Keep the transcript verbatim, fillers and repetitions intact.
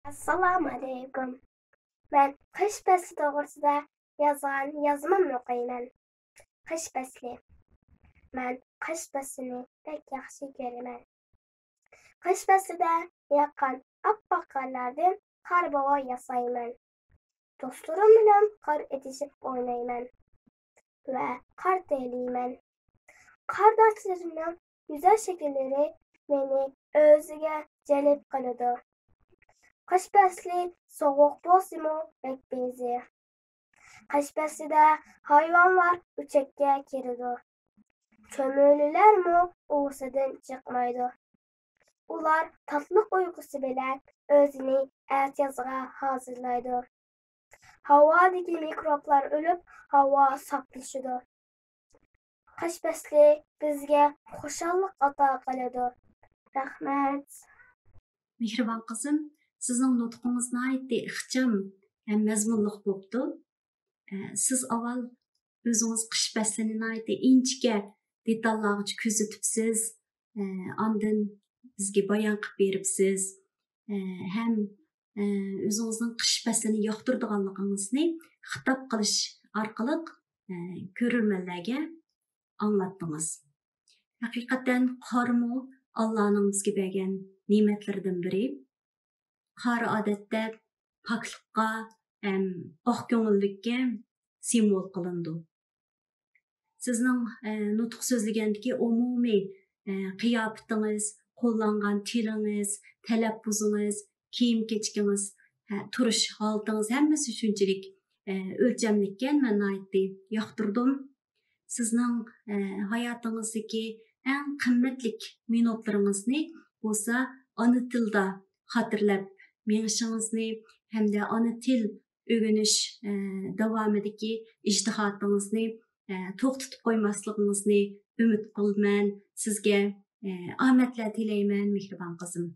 ئەسسالامۇ ئەلەيكۇم. مەن قىش پەسلى توغرىسىدا يازغان يازمامنى ئوقۇيمەن. قىش پەسلى. مەن قىش پەسلىنى بەك ياخشى كۆرىمەن. قىش پەسلىدە ياغقان ئاپئاق قارلاردىن قار بوۋا ياسايمەن. دوستلىرىم بىلەن قار ئېتىشىپ ئوينايمەن ۋە قار تېيىلىمەن. قار داغچىلىرىنىڭ گۈزەل شەكىللىرى مېنى ئۆزىگە جەلپ قىلىدۇ. قىش پەسلى سوغۇق بولسىمۇ بەك پەيزى. قىش پەسلىدە ھايۋانلار ئۆچەككە كىرىدۇ. چۆمۈلىلەرمۇ ئۇۋىسىدىن چىقمايدۇ. ئۇلار تاتلىق ئۇيقۇسى بىلەن ئۆزىنى ئەتىيازغا ھازىرلايدۇ. ھاۋادىكى مىكروبلار ئۆلۈپ، ھاۋا ساپلىشىدۇ. قىش پەسلى بىزگە خۇشاللىق ئاتا قىلىدۇ. رەھمەت. مېھرىبان قىزىم، سىزنىڭ نۇتقىڭىز ناھايىتى ئىخچام ھەم مەزمۇنلۇق بوپتۇ. ئە، سىز ئاۋۋال ئۆزىڭىز قىش پەسلىنى ناھايىتى ئىنچىكە دېتاللارغىچە كۆزىتىپسىز. ئە، ئاندىن بىزگە بايان قىلىپ بېرىپسىز. ئە، ھەم، ئە، ئۆزىڭىزنىڭ قىش پەسلىنى ياقتۇرىدىغانلىقىڭىزنى خىتاب قىلىش ئارقىلىق، ئە، كۆرۈرمەنلەرگە ئاڭلاتتىڭىز. ھەقىقەتەن قارمۇ ئاللانىڭ بىزگە بەرگەن نېمەتلىرىدىن بىرى. قار ئادەتتە پاكلىققا ھەم ئاق كۆڭۈللۈككە سىمۋول قىلىنىدۇ. سىزنىڭ، ئە، نۇتۇق سۆزلىگەندىكى ئومۇمىي، ئە، قىياپىتىڭىز، قوللانغان تىلىڭىز، تەلەپپۇزىڭىز، كىيىم-كېچىكىڭىز، ھە، تۇرۇش ھالىتىڭىز ھەممىسى شۇنچىلىك، ئە، ئۆلچەملىككەن، مەن ناھايىتى ياقتۇردۇم. سىزنىڭ، ئە، ھاياتىڭىزدىكى ئەڭ قىممەتلىك مىنۇتلىرىڭىزنى بولسا ئانا تىلدا خاتىرىلەپ مېڭىشىڭىزنى ھەمدە ئانا تىل ئۆگىنىش، ئە، داۋامىدىكى ئىجتىھاتىڭىزنى، ئە، توختىتىپ قويماسلىقىڭىزنى ئۈمىد قىلىمەن. سىزگە، ئە، ئامەتلەر تىلەيمەن، مېھرىبان قىزىم.